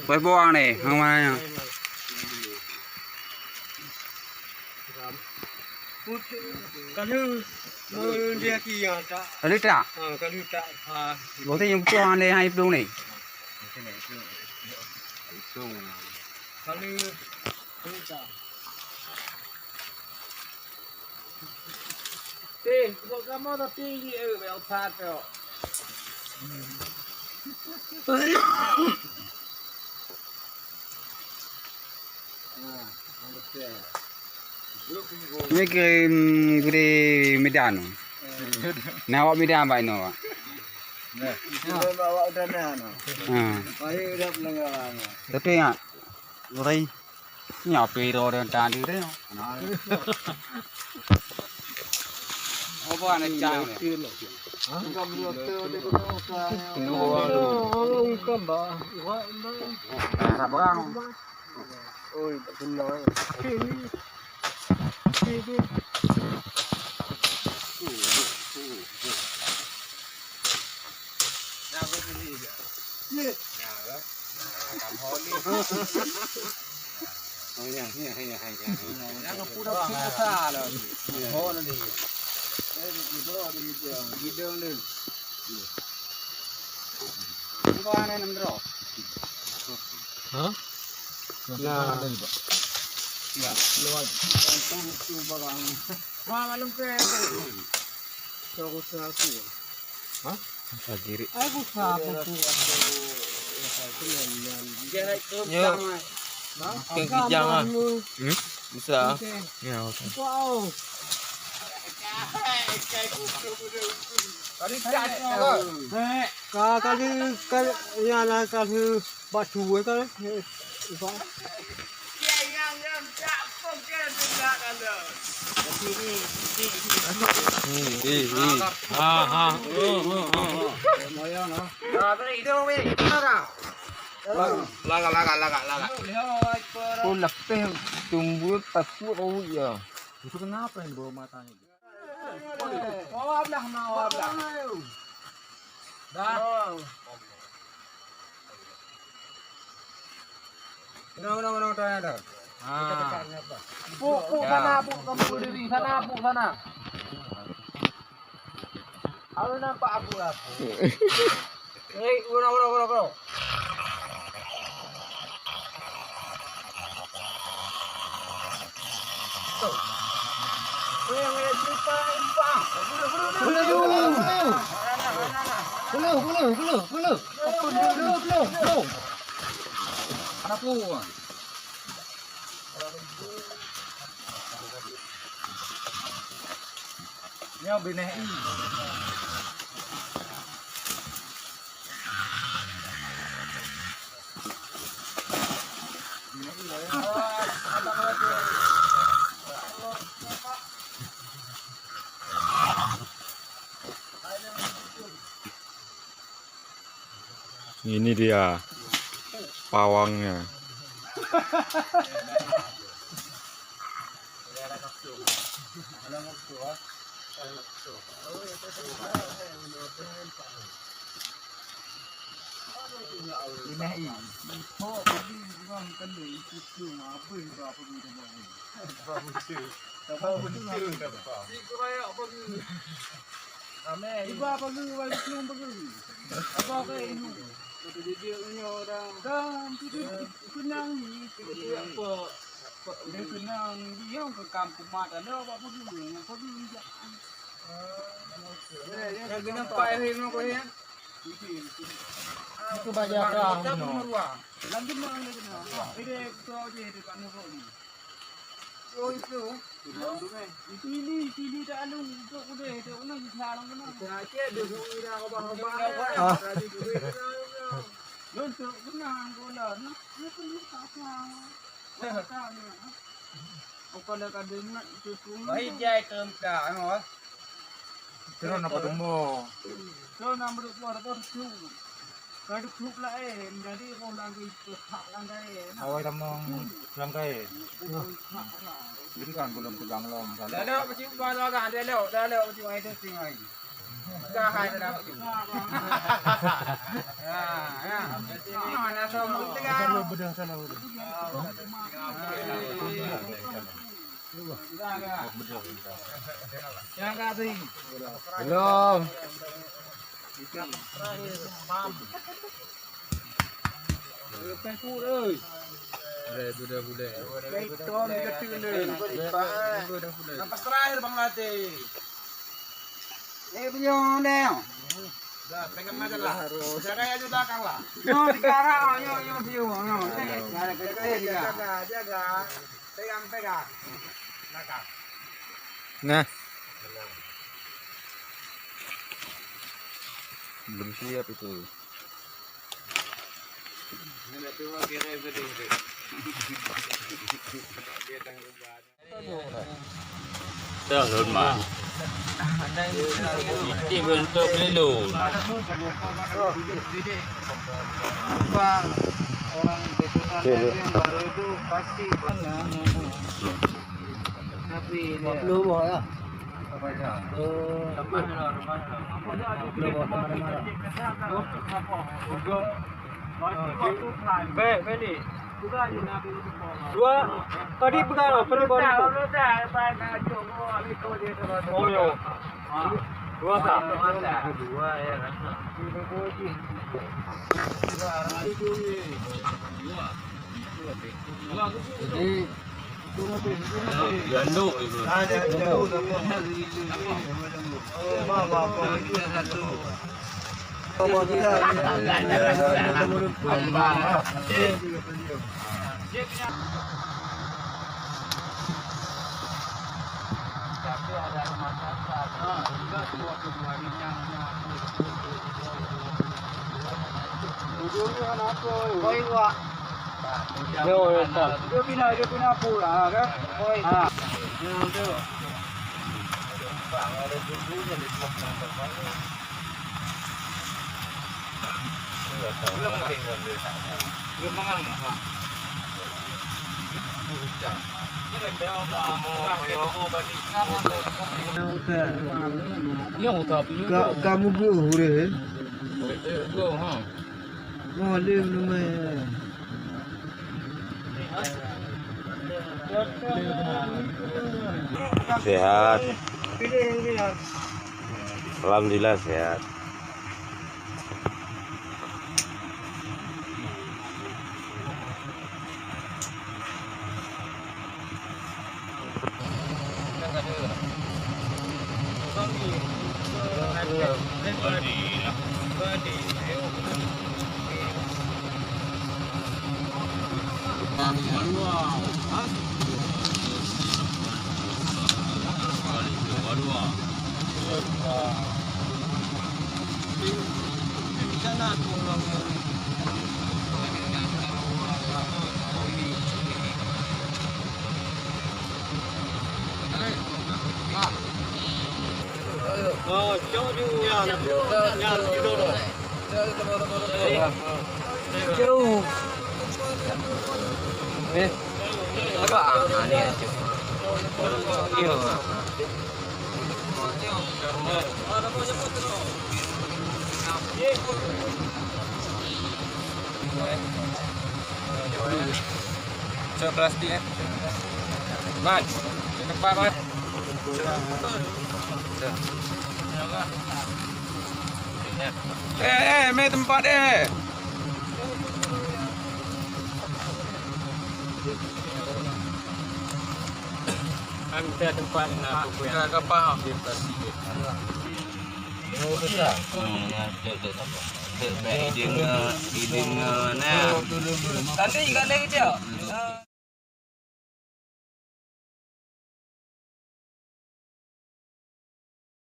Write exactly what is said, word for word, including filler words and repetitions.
Pue buang ni, mana? Kalau dia kia tak. Kalau tak? Ha, kalau tak. Ha. Berarti yang buang ni hai pelung ni. Kalau tak. Tih, buat kamu tapi ni eh, yang satu. Nah, oke. Ni kirim gede Medan. Nah, awak Medan baik no, Pak. Nah, itu bawa udah nah. Ha. Baik udah pelanggaran. Tapi ya, Rai. Nyoe piro dan tadi deh. Apa anak cang ni? Dua tu. Nah, berang. Oi, tak kenal. Hah? Nah. Ya, lewat. Wah, maklum ke. Kau usaha aku. Hah? Apa diri? Aku usaha aku. Yo. Hah? Ke kijang ah. Hmm? Bisa. Ya, oke. Wow. Ka kali ka ya lah ka batu ka. Hmm, eh, eh. Ha, ha. Oh, oh, oh, oh. Laga, laga, laga, laga. Oh, lepas tumbuh takut oh ya. Itu kenapa yang bawa matanya? Oh, ablah, mau ablah. Dah. Udah, udah, udah, udah, udah. Ah. Puk, puk sana, puk kamu berdiri sana, puk sana. Aku nampak aku lah. Hei, udah, udah, udah, udah. Nyoe binéh i. Ini dia pawangnya. Iba pagi, bagi plueng pagi. Apa ke ini? Kata dia, dia punya orang. Dan tu dia kenang ni, tu dia apa? Dia kenang dia ke kampung mata dia apa pagi? Apa pagi? Yang kena empat hari ni kau ni. Itu banyak orang. Lagi mana dia kenang? Ini kau je dekat nurut ni. Oh, itu. Itu ini, itu ini tak anu, itu udah, itu udah bisa anu kena. Itu aja dia suruh dah abang-abang. Ah. Tadi tu dia dah. Untuk kena anggola, nah, dia perlu tak apa. Tak apa, nah. Apa dah kada ingat itu semua. Baik jai terus tak, anu, ah. Terus nak patung bo. Terus nak beruk keluar, terus tu. Ka duek laén, jadi roh lagèe peuhak lagèe na. Awai tamong lagèe. Jadi kan belum pegang lom. Dah lok peucuma lagak, dah lok, dah lok peucuma itu sing ai. Belum. Boleh, sudah boleh. Beton kita tu ni. Lepas terakhir Bang Latih. Eh, beliau ni. Dah, pegang aja lah. Jaga ya di belakang lah. Nyo, sekarang, nyo, nyo, nyo, nyo. Jaga, jaga. Pegang, pegang. Belakang. Nah. Belum siap itu. Dah, Lon, mah. Itu bentuk lelu. Orang orang baru itu pasti. Tapi dia. Belum, ya. Oh. Belum, belum, belum. Baik, balik. Dua. Tadi pegang lah, tadi baru. Oh, ya. Dua tak? Dua, ya. Jadi, Ujungnya apa? Koi, wak. Yo, yo, tak. Dia pindah, dia pindah apa lah, kan? Koi. Ha. Yo, tu. Yo, tapi ka-, kamu geuh ureueng. Geuh, ha. Mo lé meunumé. Sehat. Alhamdulillah sehat. Jauh. Eh, apa? Ah, ni aja. Iya. Cok plastik, eh. Mat, ke tempat, Mat. Eh, eh, meh tempat, eh. Ada tempat nak buka kapal. Hmm, ya, dek, dek, dek, dek, idéng, idéng, nah. Tadi juga ada kecil.